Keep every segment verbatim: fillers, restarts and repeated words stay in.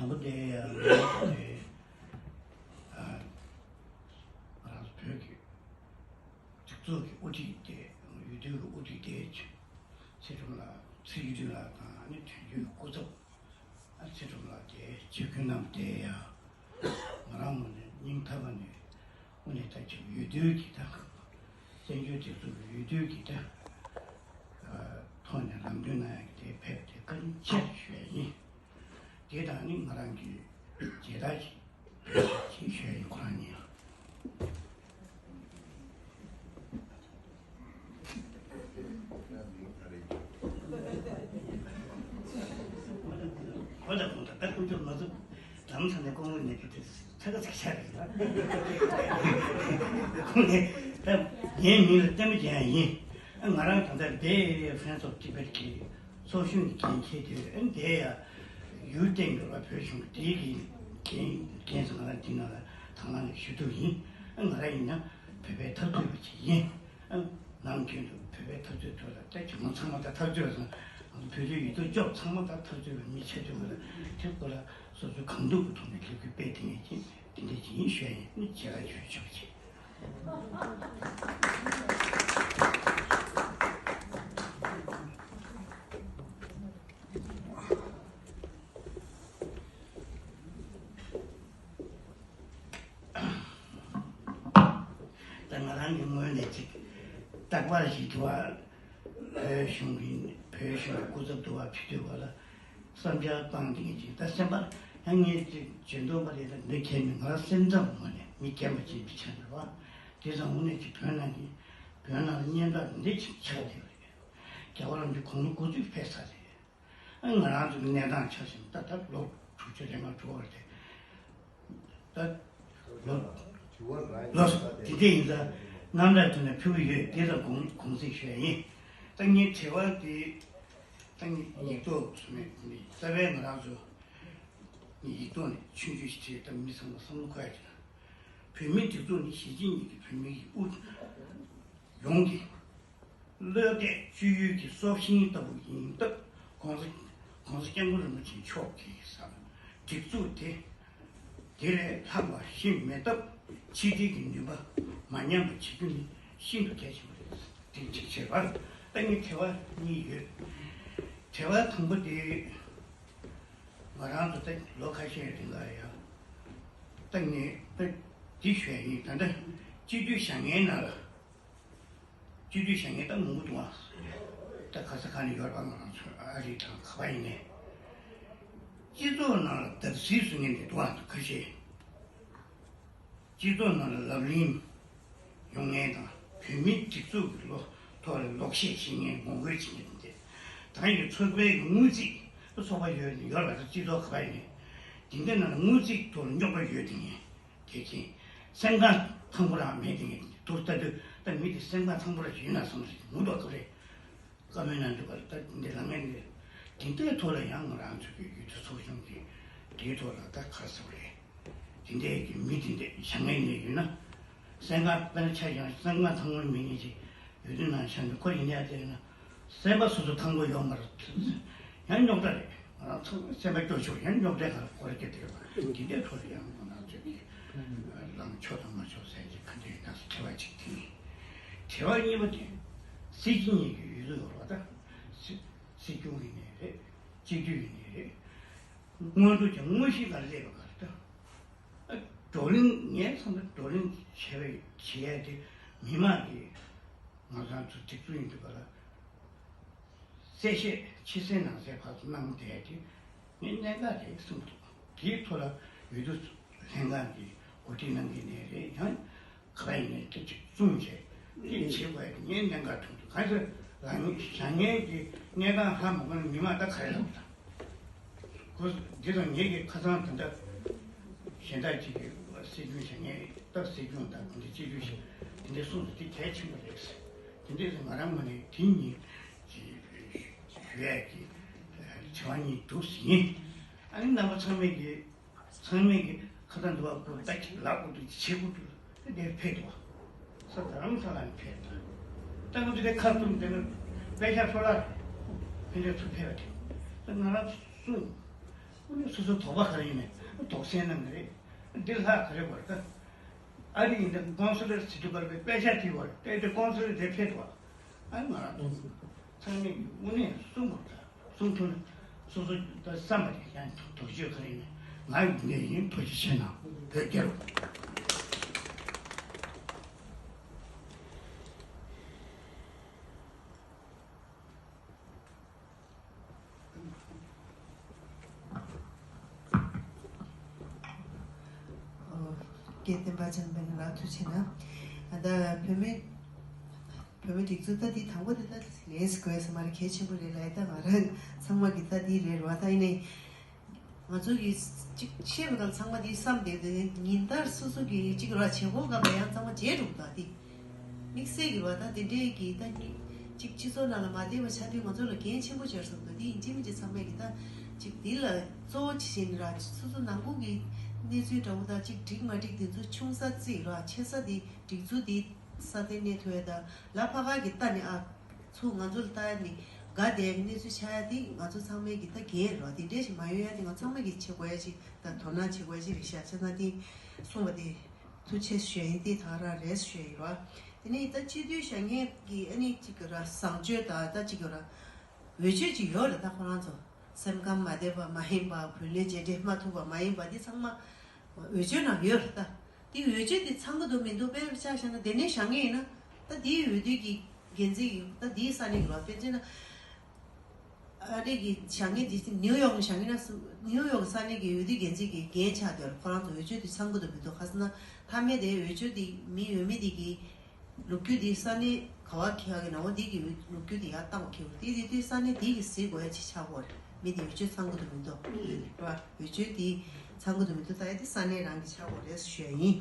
དང་པོ་དེ་ཡང་ང་རང་ཚོ་དེ་ཨ་ང་རང་ཚོ་བོད་ཀྱི་སྒྲིག་འཛུགས་ཀྱི་དབུ་ཁྲིད་དེ་འོས་བསྡུའི་དབུ་ཁྲིད་དེ་ཚེ་རིང་ལགས་ཚེ་རིང་ལགས་དང་ཨ་ནི་དོན་གཅོད་ཀྱི་སྐུ་ཚབ་ཨ་ཚེ་རིང་ལགས་དེ་ཆེ་ཁུན་རྣམས་དེ་ཡང་ང་རང་ངོས་ནས་སྙིང་ཐག་པ་ནས་དངོས་གནས་ད་ཅིག་འོས་བསྡུའི་གི་ད་བཙན་བྱོལ་སྒྲིག་འཛུགས་ཀྱི་འོས་བསྡུའི་གི་ད་ཐོག་ནས་ལམ་སྟོན་གནང་ཡག་གི་དེ་ཕེབས་དེ་བཀའ་དྲིན་ཆེ་ཞུ་ཡ་ཡིན། དེ་དང་ནི་ང་རང་གི་མཇལ་དར་ཅིག་ཅིག་ཞུ་ཡ་ཡིན་ཁོ་རང་ཉིད། གོ་ད་གོ་ད་ད་ཁོང་ཚོ་ང་ཚོ་དམ་ཚང་ནས་ཀོང་བོ་ནས་ཀི་དེ་ཚ་ག་ཚིག་ཆ་རེད་ལ། ཁོང་ནས་ད་ངའི་མིང་ལ་བསྟན་པ་རྒྱལ་ཡིན། ང་རང་ད་ལྟ་Bay Area Friends of Tibet གི་ཚོགས་ཆུང་གི་འགན་འཁྱེར་དེ་ཨ་ནི་དེ་ཡ་ཡུལ་སྟེང་གི་ལ་བོད་གཞུང་གི་དེའི་གི་འགན་འགན་ཟེར་ང་རང་འདི་ནང་ལ་དང་བླངས་ནས་ཞུ་གཏུག་ཡིན། ཨ་ང་རང་ཡིན་ན་བོད་པའི་འཐབ་རྩོད་པ་ཅིག་ཡིན། ཨ་ནམ་རྒྱུན་དུ་བོད་པའི་འཐབ་རྩོད་ཐོག་ལ་ད་ཅི་མ་ཚང་མ་ད་འཐབ་རྩོད་པ་ཚང་བོད་རིགས་ཡོད་དོ་ཅོག་ཚང་མ་ད་འཐབ་རྩོད་པ་མི་ཆ་ཚང་མ་ལ་དེ་སྐོར་ལ་སོ་སོའི་གང་ཐུབ་ཀྱི་ཐོག་ནས་ལས་འགུལ་སྤེལ་དེ་ངེས་ཅིག་དེ་འདྲ་ཅིག་ཡིན་ཞུ་ཡ་ཡིན། ཨ་ནི་བྱེད་ར་ཞུ་ཆོག་ཅིག་ད་ང་རང་གི་ངོས་ནས་ཅིག་རྟག་པར་ཞིག་དུ་བ་བོད་གཞུང་གི་བོད་གཞུང་གི་སྐུ་ཚབ་དུ་བ་ཕྱི་དུས་བ་ལ་བསམ་འཆར་བཏང་དེ་ངེས་ཅིག་ད་སེམས་པ་ཡང་ངས་ཅིག་བྱེད་འདོད་པ་རེད། ད་འདི་ཁྱེད་མི་ང་རང་སེམས་ཙམ་ངོས་ནས་མི་རྒན་པ་ཅིག་འདི་ཆ་ནས་བ་དེ་ཙམ་དངོས་གནས་ཀྱི་བོད་ནང་གི་བོད་ནང་ལ་སྙན་གྲགས་འདི་ཅིག་ཆགས་བསྡད་པ་རེད། རྒྱལ་བ་རིན་པོ་ཆེ་དགུང་ལོ་དགུ་བཅུ་ཕེབས་ཚར་རེད། ཨ་ང་རང་ཚོ་གི་གནས་སྟངས་ཆ་བཞག་ན་ད་ལྟ་ལོ་དྲུག་ཅུ་རེ་ལྔ་འགྲོ་བར་དེ་ད་ལོ་ལོ་དེ་འདྲ་ཡིན་ཙང་གནམ་ལ་ཐུག་ནས་ཕུལ་གི་ཡོད། དེ་ལ་དགོངས་དགོངས་ཚིག་ཞུ་ཡ་ཡིན། ད་ངའི་དྲི་བ་དེ་ད་ངའི་ཡིག་ཐོག་སོང་ནས་རྩ་བའི་ང་རང་ཚོ་ངའི་ཡིག་ཐོག་ནས་ཆུང་ཆུང་ཞིག་བྲིས། ད་མི་ཚང་མ་བསམ་བློ་འཁོར་ཡ་ཅིག་ན་བོད་མིའི་སྒྲིག་འཛུགས་ནི་གཞིས་བྱེས་གཉིས་ཀྱི་བོད་མིའི་དབུ་ཡོངས་ཀྱི་བློས་གཏད་བཅོལ་ཡུལ་གྱི་སྲོག་ཤིང་ལྟ་བུ་ཡིན་སྟབས། ༸གོང་ས་༸གོང་ས་༸སྐྱབས་མགོན་རིན་པོ་ཆེ་མཆོག་གིས་སྒྲིག་འཛུགས་དེ་དེ་ལས་ལྷག་པ་ཞིག་མེད་སྟབས། ཕྱི་འབྲེལ་གྱི་ནུས་པ་མ་ཉམས་པ་བྱེད་རྒྱུ་ནི་ཤིན་ཏུ་གལ་ཆེན་པོ་རེད། དེ་གཅིག་བྱས་པ། ད་ངས་དྲི་བ་གཉིས་ཡོད། དྲི་བ་དང་པོ་དེ་ང་རང་ཚོ་ད་ལོ་ཁ་ཤས་རིང་ལ་ཡང་ད་ངས་ད་འདི་ཞུ་ཡ་ཡིན། ད་ལྟ་སྤྱི་འཐུས་བཞེངས་མཁན་ནང་ལ། སྤྱི་འཐུས་བཞེངས་མཁན་ད་མང་པོ་འདུག་ཨ། ད་ག་ས་ག་ནས་ཡོད་པ་ང་རང་ཚོ་ཨ་རི་དང་ག་པ་ཡིན་ནའི། སྤྱི་ཚོགས་ནང་ལ་བརྡབ་གསིག་བཟོ་མཁན་དེ་འདུག་ཨ། ཁ་ཤས་སྤྱི་ཚོགས་ནང་ལ་ལབ་གླེང་ཡོང་མཁན་དང་། བོད་མིའི་སྒྲིག་འཛུགས་ཀྱི་ལོ་ཐོག་ལ་ལོག་བཤད་བྱེད་མཁན། ངོ་རྒོལ་བྱེད་མཁན་དེ། ད་ཡི་ཚོགས་པའི་དངུལ་རྩིས་ཚོགས་པ་ཡོད་ནི་ཡོད་པ་དང་། སྤྱི་ཚོགས་ག་པ་ཡིན་ནའི་དེ་འདྲ་ནང་ལ་དངུལ་རྩིས་ཐོག་ལ་རྙོག་པ་ཡོད་དེ་ངས། དེ་བཞིན་སེམས་ཁམས་ཐང་པོ་རང་མེད་དེ་ངས་དུར་ལྟ་དུས་ད་མི་དེ་སེམས་ཁམས་ཐང་པོ་རང་ཞིག་ཡིན་ན་བསམ་སོང་། མུ་མཐུད་བཀའ་མོལ་གནང་འདུག་ག་ལ། ད་འདི་ལ་ངས་འདི་དེ་འདྲའི་ཐོག་ལ་ཡང་ང་རང་ཚོ་གི་ཡུལ་དུ་ཚོགས་ཆུང་གི་དེའི་ཐོག་ལ་ད་ག་རེ་ཟེར་དགོས་རེད། དེ་འདྲའི་གི་མི་དེ་འདྲ་བཞེངས་མཁན་ནས་ཡོད་ན། སེམས་ཁམས་དཔེར་ན་ཆ་བཞག་ན་སེམས་ཁམས་ཐང་པོ་མེད་མཁན་ཅིག་ཡུལ་དུ་ནང་བཞག་ན་ཁོ་ཡིན་ཡ་དེ་ཡིན་ན། སེམས་པ་སོ་སོ་ཐང་པོ་ཡོད་མ་རེད། ཡང་རྙོག་དྲ་རེད། ང་རང་ཚང་མ་སེམས་པ་སྐྱོ་ཆོག་ཡང་རྙོག་དྲ་ག་རེ་སྐོར་སྐྱོད་དེ་ཡོད་པ་འདི་འདྲའི་ཐོག་ལ་ཡང་ང་རང་ཚོས་ཀྱི་ལངས་ཆོག་དང་མ་ཆོག་ཟེར་གྱི་ག་འདྲ་ཡིན་ན་དྲི་བ་གཅིག་དེ་ཡིན། དྲི་བ་གཉིས་པ་དེ་སྲིད་སྤྱི་གཉིས་ཀྱི་ཡུལ་དུ་ཡོད་པ་དང་། སྲིད་སྲིད་སྐྱོང་ཡིན་ནའི་རེད། སྤྱི་འཐུས་ཡིན་ནའི་རེད། སྔོན་འགྲོ་ཀྱང་དངོས་གཞི་ལ་སླེབས་པ་ག་རེ་ད། བགྲོ་གླེང་ངས་བསམ་ན་བགྲོ་གླེང་བྱས་པའི་བྱེད་ཡས་དེ་མི་མང་གིས་ང་ཚང་ཚོ་སྒྲིག་འཛུགས་ཡིན་འདུག་ག་ལ། གསལ་བཤད་ཕྱི་གསལ་ནང་གསལ་ཕར་ཚུར་གནང་བསྡད་དེ་ངས་གནད་འགག་རེད་བསམ་འདུག་དེའི་ཐོག་ལ་འོས་བསྡུ་ལྷན་ཁང་གིས་གོ་སྒྲིག་གནང་གི་ནས་རེད། ཡང་ག་པ་ཡིན་ནའི་དེ་ཅིག་བཙུམ་བྱས་དེ་བྱེད་དགོས་ཡ་དེ་ངས་གནད་འགག་མཐོང་འདུག་གང་ཟེར་ལ་ངས་བཞེངས་མཁན་གྱི་གནས་སྟངས་ཧ་མ་གོ་ན་མི་མང་ད་ག་རེ་ལབ་དང་། ཁོ་འདི་དང་ངེད་ཀྱི་ཁ་སང་ད་ལྟ་གཞན་དག་ཅིག་གིས་སྲིད་སྐྱོང་བྱེད་མཁན་སྟབས་སྲིད་སྐྱོང་དང་དེ་འདྲ་སྤྱི་འཐུས་ཤིག་དེ་འདྲ་གསུངས་སོང་། དེ་གལ་ཆེན་པོ་རེད། དེ་འདྲས་སུ་ང་རང་ངོས་ནས་དེ་གཉིས་ཀྱི་ཞུ་ཡས་ཀྱི་དྲི་བ་གཉིས་འདུག་ཟིན། ཨ་ནི་རྣམ་པ་ཚང་མས་ཀྱི་ཚང་མས་ཀྱི་ཁ་ད་འདུག་བ་ཁོ་ལྟ་ཅིག་ལབ་དགོས་འདུག་བྱེད་དགོས་འདུག་དེ་འདྲ་ཕེབས་འདུག་བ། ས་རྡ་རམ་ས་ལ་ནས་ཕེབས་འདུག་ད་ཁོ་དེ་འདྲའི་ཁ་བཙུམ་དེ་ནི་དཔེ་ཆ་ཚོ་ལ་ཕན་ཆད་ཚུར་ཕེབས་པ་དེ་ད་ང་རང་གསུངས། ཨ་ནི་སོ་སོ་དོགས་པ་ག་རེ་ཡིན་ནའི་དོགས་སེལ་གནང་གི་རེད། འདི་ལྷག་ག་རེ་བར་ད། ཨ་རི་ཡིན་ན་ཀོན་སུ་ལེཊ་ཟེར་དུས་བར་པའི་དཔེ་ཆ་དེ་བར་དཔེ་དེ་ཀོན་སུ་ལེཊ་དེ་ཕེབས་འདུག་ཨ་ནི་ང་རང་ཚོ་ཚང་མས་དངོས་གནས་གསུང་དགོས་ད། གསུང་ཐུབ་ན་སོ་སོ་ད་བསམ་པ་དེ་ཡང་དོགས་གཅོད་ག་རེ་ཡིན་ནའི་ང་ཡི་འདི་ཡིན། ཐུགས་རྗེ་ཆེ་གནང་། བོད་རྒྱལ་ལོ། ཨོ། རྒན་བསྟན་པ་ཆེན་པོ་ལགས་ཐུགས་རྗེ་གནང་། ད་བོད་མི་བོད་མི་སྒྲིག་འཛུགས་ད་འདི་དང་པོ་དེ་ད་ལས་དགོས་ས་མ་རེད། གལ་ཆེན་པོ་རེད་ལབ་ཡ་ད་ང་རང་ཚང་མ་གི་ད་འདི་རེད་ར། ད་ཡིན་ནའི་ང་ཚོ་གི་ཅིག་ཤེས་པ་དང་ཚང་མ་འདི་བསམ་བསྡད་དེ་ཉིན་ལྟར་སོ་སོ་གི་ཅིག་ར་བྱེད་སྒོ་སྐབས་ལ་ཡང་ཚང་མ་བརྗེད་འགྲོ་གི་ད་འདི། དམིགས་བསལ་གྱི་བ་ད་དེ་འདྲའི་གི་ད་ཅིག་སྤྱི་ཚོགས་ནང་ལ་མ་བསྡད་པ་ཆགས་དུས་ང་ཚོ་ལ་འགན་ཆེན་པོ་ཆགས་སོང་འདུག་དེ་ཡིན་གཅིག་མིན་གཅིག་ཚང་མས་གི་ད་ཅིག་འདི་ལ་གཙོ་བོ་བྱེད་བཞིན་ར་སོ་སོ་ནང་ཁུལ་གྱི་གནས་ཚུལ་འདྲ་བོ་ད་ཅིག་འགྲིག་མ་འགྲིག་དེ་ཚོ་ཆུང་ས་རྩིས་ར་ཆེ་ས་དེ་སྒྲིག་འཛུགས་དེ་སྲ་བརྟན་གནས་ཐུབ་ཡ་ད་ལ་ཕ་ག་གི་ལྟ་ནས་ཨ་ཚུར་ང་ཚོ་ལ་ལྟ་ཡ་ནི་དགའ་བསྡད་ཀྱི་གནས་ཚུལ་ཆགས་ཡ་དེ་ང་ཚོ་ཚང་མས་གི་ད་འགན་རེད་བ། དེ་འདྲས་ཞིག་མ་ཡོང་ཡ་དེ་ང་ཚང་མས་གི་བྱེད་དགོས་ཡ་ཅིག་ད་དོ་སྣང་བྱེད་དགོས་ཡ་ཅིག་རེད་ཤག་བྱས་ཙང་དེ་གསུངས་པ་དེ། ཐུགས་རྗེ་ཆེ་ཞུ་ཡ་ཡིན། དེ་ད་རང་རེད་ཞུ་ཡ་ཡིན་ར། དེ་ནས་ད་སྤྱི་འཐུས་བཞེངས་མཁན་གྱི་ཨ་ནི་གཅིག་གི་ར་བཟང་སྤྱོད་དང་ད་གཅིག་གི་ར་འོས་ཆོས་ཅིག་ཡོད་རེད། ད་ཁོ་རང་ཚོ་སེམས་ཁམས་མ་བདེ་བ་མ་ཡིན་པ། བུ་ལོན་རྗེས་འབྲེལ་མ་ཐུབ་པ་མ་ཡིན་པ་འདི་ཚང་མ་འོས་ཆོས་ནང་ཡོད་རེད། ད་དེ་འོས་ཆོས་དེ་ཚང་གི་འདུག་མི་འདུག་དཔེར་ཆ་བཞག་ན་དེ་ནས་བཞེངས་མཁན་ཡིན་ན་ད་དེའི་འོས་བསྡུ་གི་འགན་འཛིན་གྱི་ད་དེའི་ས་གནས་ཀྱི་ར་དཔེར་བྱས་ན། ཨ་རི་གི་བཞེངས་མཁན་དེ་ནིའུ་ཡོག་ནས་བཞེངས་མཁན་ན་སུ་ནིའུ་ཡོག་ས་གནས་ཀྱི་འོས་བསྡུ་འགན་འཛིན་གྱི་འགན་ཆགས་དེར་ཁོ་རང་ཚོ་འོས་ཆོས་དེ་ཚང་གི་འདུག་མི་འདུག་ཁ་སང་ན་མཐའ་མའི་དེ་འོས་ཆོས་དེ་མི་འོས་མི་དེ་གི་ལོ་རྒྱུས་དེ་ས་གནས་ག་བ་ཁེལ་གི་ན་འོ་དེ་གི་ལོ་རྒྱུས་དེ་ཡར་བཏང་བ་ཁེལ་དེ་དེ་དུས་ས་གནས་དེ་གི་གཟིགས་དགོས་ཡ་ཅིག་ཆགས་དགོས་རེད། མི་དེ་འོས་ཆོས་ཚང་གི་འདུག་མི་འདུག་རེད་བ། འོས་ཆོས་དེ་ཚང་གི་འདུག་མི་འདུག་ལྟ་ཡ་དེ་ས་གནས་རང་གི་ཆགས་དགོས་རེད་ཞུ་ཡ་ཡིན།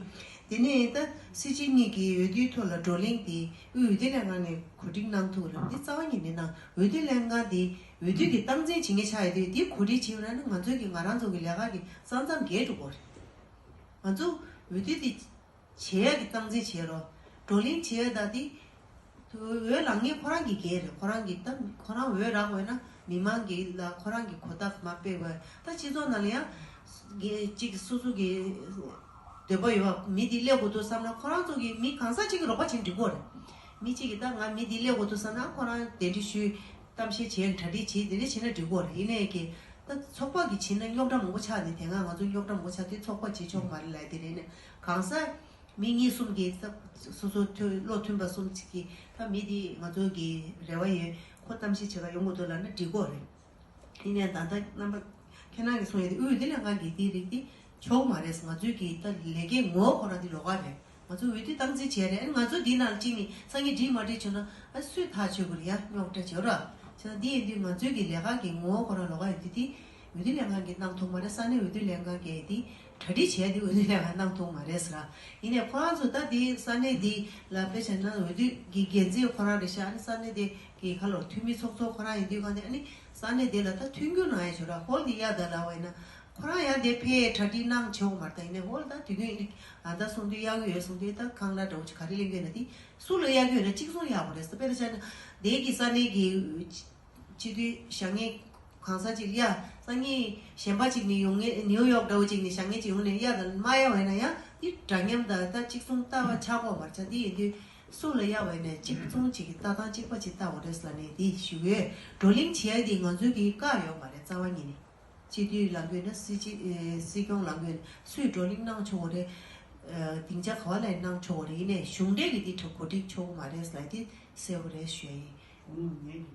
དེ་ནས་ད་སྲིད་སྤྱི་གཉིས་ཀྱི་འོས་བསྡུའི་ཐོག་ལ་བགྲོ་གླེང་དེ་དབུས་འོས་བསྡུ་ལྷན་ཁང་ནས་གོ་སྒྲིག་གནང་ཐུབ་རེད། འདི་རྩ་བ་ཉིད་ནས་ནང་འོས་བསྡུ་ལྷན་ཁང་དེ་འོས་བསྡུ་གི་སྟངས་འཛིན་བྱེད་མཁན་ཆགས་ཡོད་དུས་འདི་གོ་སྒྲིག་བྱེད་ཡོད་ན་ནི་ང་ཚོའི་གི་ང་རང་ཚོ་གི་ལས་ཀ་གི་ས་མཚམས་བརྒལ་འགྲོ་གི་རེད། ང་ཚོ་འོས་བསྡུ་དེ་བྱེད་ཡ་གི་སྟངས་འཛིན་བྱེད་རོགས། བགྲོ་གླེང་བྱེད་ཡ་ད་དེ་འོས་ལངས་མཁན་ཁོ་རང་གི་འགན་རེད། ཁོ་རང་གི་ད་ཁོ་རང་འོས་རག་འོས་ན་མི་མང་གི་ལ་ཁོ་རང་གི་གོ་རྟོགས་མ་སྤེལ་བ་ད་སྤྱི་ཚོགས་ནང་ལ་ཡང་གི་གཅིག་སོ་སོ་གི་འདོད་པ་ཡོད་པ་མི་དེ་སླེབས་དགོས་འདུག་བསམ་ན་ཁོ་རང་ཚོ་གི་མི་གང་ཟག་གཅིག་གི་རོགས་པ་བྱེད་འགྲིག་གོ་རེད། མི་གཅིག་གིས་ད་ང་མི་དེ་སླེབས་དགོས་འདུག་བསམ་ན་ཁོ་རང་གདན་འདྲེན་ཞུས། གཏམ་བཤད་བྱས་གྲ་སྒྲིག་བྱས་དེ་འདྲ་བྱས་ན་འགྲིག་གོ་རེད། ཡིན་ནའི་གི་ད་ཚོགས་པ་གི་བྱས་ན་རྙོག་དྲ་མང་པོ་ཆགས་ནས་དེ་སྔ་ང་ཚོ་རྙོག་དྲ་མང་པོ་ཆགས་དུས་ཚོགས་པ་བྱེད་ཆོག་མ་རེད་ལབ་དེ་རེད་ནས་གང་ཟག་མི་གཉིས་གསུམ་གྱིས་ད་སོ་སོ་མཐུན་བློ་མཐུན་པ་གསུམ་ཅིག་གིས་ད་མི་དེ་ང་ཚོ་གི་རེ་བ་ཡོད་ཁོ་གཏམ་བཤད་བྱེད་ག་ཡོང་དགོས་འདུག་ལབ་ན་འགྲིག་གོ་རེད། ཡིན་ནའི་ད་ལྟ་རྣམ་པ་ཁྱེད་རང་གིས་གསུངས་ཡོད་དེ་དབུས་བསྡུ་ལྷན་ཁང་གིས་དེའི་རིགས་དེ་ཆོག་མ་རེད། ང་ཚོའི་གི་ད་ལས་ཀའི་ངོ་བོ་ཁོ་རང་དེ་ལོགས་ཀ་རེད། ང་ཚོ་འོས་བསྡུ་སྟངས་འཛིན་བྱས་རེད། ང་ཚོ་འདི་ནང་གཅིག་ནི་སང་ཉིན་འགྲིག་མ་འགྲིག་བྱུང་ན་ཨ་སུས་ཐག་ཆོད་དགོས་རེད་ཡ། རྙོག་དྲ་བྱེད་ར་བྱས་ན་འདི་ཡིན་དུས་ང་ཚོའི་གི་ལས་ཀ་གི་ངོ་བོ་ཁོ་རང་ལོགས་ཀ་ཡོད་དུས་དེ་འོས་བསྡུ་ལྷན་ཁང་གིས་གནང་ཐུབ་མ་རེད། ས་གནས་འོས་བསྡུ་ལྷན་ཁང་གིས་དེ་གྲ་སྒྲིག་བྱས་དེ་འོས་བསྡུ་ལྷན་ཁང་གནང་ཐུབ་མ་རེད་ཟེར། ཡིན་ནའི་ཁོ་རང་ཚོ་ད་དེ་ས་གནས་དེ་ལ་དཔེ་བྱས་ན་འོས་བསྡུ་གི་འགན་འཛིན་ཁོ་རང་རེད་ཤག་ཨ་ནི་ས་གནས་དེ་གི་ཁ་ལོ་འཐུས་མི་ཚོགས་གཙོ་ཁོ་རང་ཡིན་དུས་གང་དེ་ཨ་ནི་ས་གནས་དེ་ལ་ད་མཐུན་འགྱུར་གནང་ཡ་ཞུ་ར་ཧོལ་དེ་ཡ་ད་ལ་བ་ཡིན་ན། ཁོ་རང་ཡང་དེ་ཕེ་གྲ་སྒྲིག་གནང་ཆོག་མ་རེད། ད་ཡིན་ནའི་ཧོལ་ད་དུས་རྒྱུན་ཨ་ད་གསུང་དུས་གཡར་གྱི་ཡོད་གསུང་དུས་ད་ཁང་གླ་འདྲ་བོ་ཅིག་ག་རེ་ལེན་གྱི་ཡོད་ན་དེ་སུ་ལ་གཡར་གྱི་ཡོད་ན་གཅིག་མཚུངས་གཡར་དགོས་རེད་ཟེར། དཔེར་ན་བྱས་ན་དེ་གི་ས་གནས་ཀྱི་སྤྱི་འཐུས་བཞེངས་མཁན་གང་ཟག་ཅིག་གཡར། སང་ཉིན་གཞན་པ་ཅིག་ནས་ཡོང་མཁན་ནིའུ་ཡོག་འདྲ་བོ་ཅིག་ནས་བཞེངས་མཁན་ཅིག་ཡོང་ནས་གཡར་དང་མ་གཡར་བ་ཡིན་ན་ཡང་དེ་འདྲ་མཉམ་དང་ད་གཅིག་མཚུངས་ལྟ་བ་ཆགས་ཀྱི་ཡོད་མ་རེད། ད་དེ་ཡིན་དུས་སུ་ལ་གཡར་བ་ཡིན་ན་གཅིག་མཚུངས་ཅིག་གི་ལྟ་སྟངས་གཅིག་པ་ཅིག་ལྟ་དགོས་རེད་ཟེར་ནས་དེ་ཞུ་གི་ཡོད། བགྲོ་གླེང་བྱེད་ཡ་དེ་ང་ཚོའི་གི་བཀག་ཡོད་མ་རེད། རྩ་བ་ཉིད་ནས། སྤྱི་འཐུས་ལ་འགོས་ན་སྲིད་སྤྱི་ཨེ་སྲིད་སྐྱོང་ལ་འགོས་ན་སུས་བགྲོ་གླེང་གནང་ཆོག་གི་རེད། ཨ་སྡིངས་ཆ་ག་བ་ལ་གནང་ཆོག་གི་རེད། ཡིན་ནའི་གཞུང་འབྲེལ་གྱི་འདི་གྲ་གོ་སྒྲིག་ཆོག་གི་མ་རེད་ཟེར་ལ་དེ་གསལ་པོ་རེད་ཞུ་ཡ་ཡིན།